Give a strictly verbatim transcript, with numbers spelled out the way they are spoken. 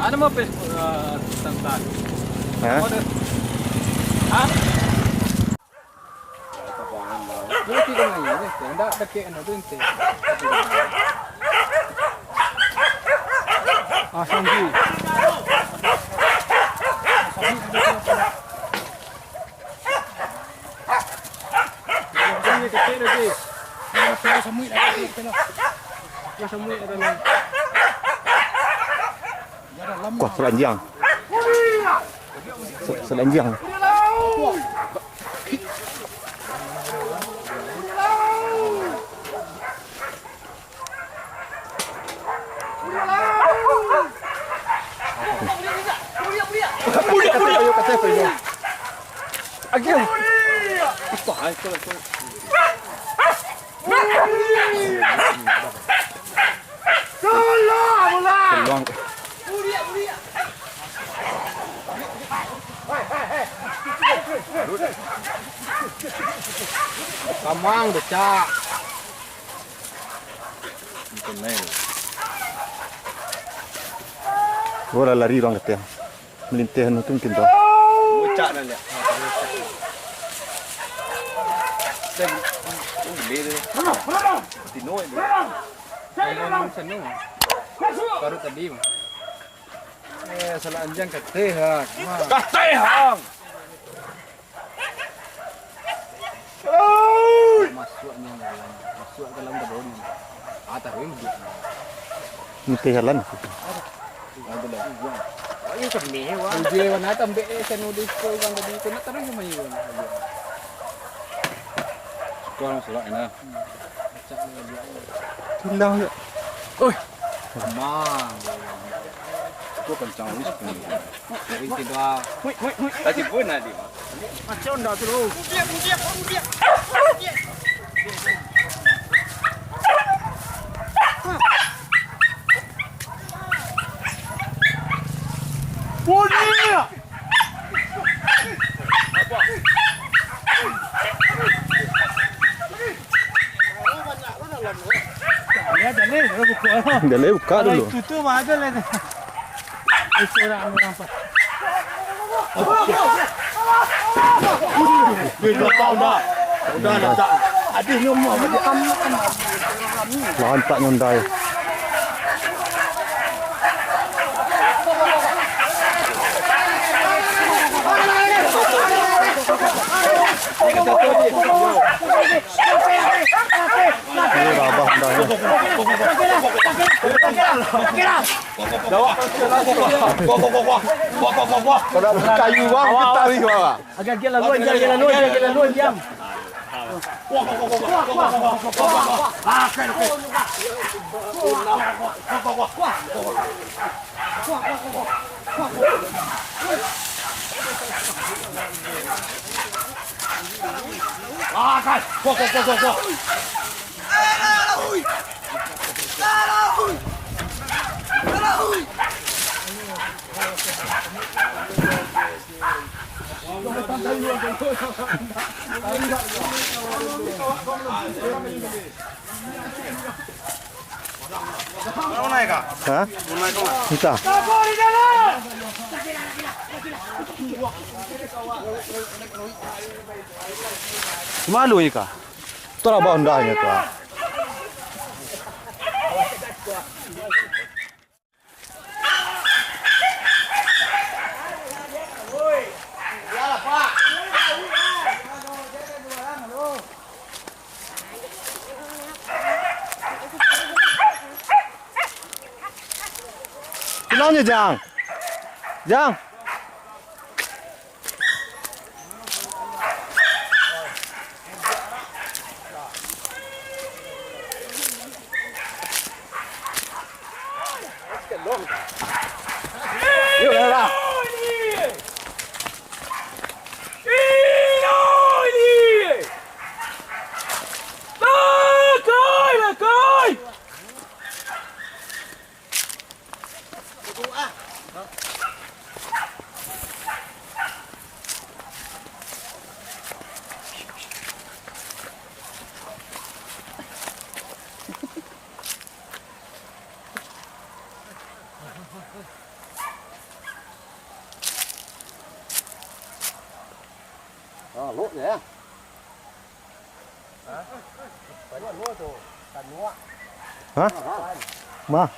Anu mah Facebook, eh, tentang. Hah? Apa tu? Hah? Dia tidak main, eh. Ndak dakek anu tu, ente. Ah, Sanji. Ini kecil lagi. Ini samuik lagi, kecil lah. Ini samuik ada lagi. Kuah selanjang. Se-, selanjang. Kamang becak. Bola lari urang kateh. Melinteh anu tu mungkin tu. Becak dah lihat. Sen, oh, gile tu. Tino itu. Ngomong sanu. Baru tadi. Eh, salah anjang kateh, ha. Kateh, ha. Masuak ni dalam, masuak dalam daun. Ah, taruh yang buat. Nanti jalan. Ayo kami, wah. Ayo kami, wah, nak tambah, eh, sanu di sekolah orang tadi tu, nak taruh yang mana? Sekolah sekolah enak. Hilang je. Oi. Mang. Itu kencang ni sebenarnya. Hui, hui, hui. Tadi pun ada. Macam dah tu. Bunyi. Jaleh buka dulu. Itu tu mah ada lah ni. Itu orang, orang apa? Udah, udah, udah. Udah, udah. Habis nyomo. Mantap nyondai. Ini rabah undangnya. Kalau kayu bang, kita tarik bang. Agak-agak lalu, agak-agak lalu, agak-agak lalu, diam. Ha? Entah. Malu ni kah? Itulah bondahnya tu, ah. Pulang je, Jang. Jang. Ah, lok je, ya. Hah? Mah.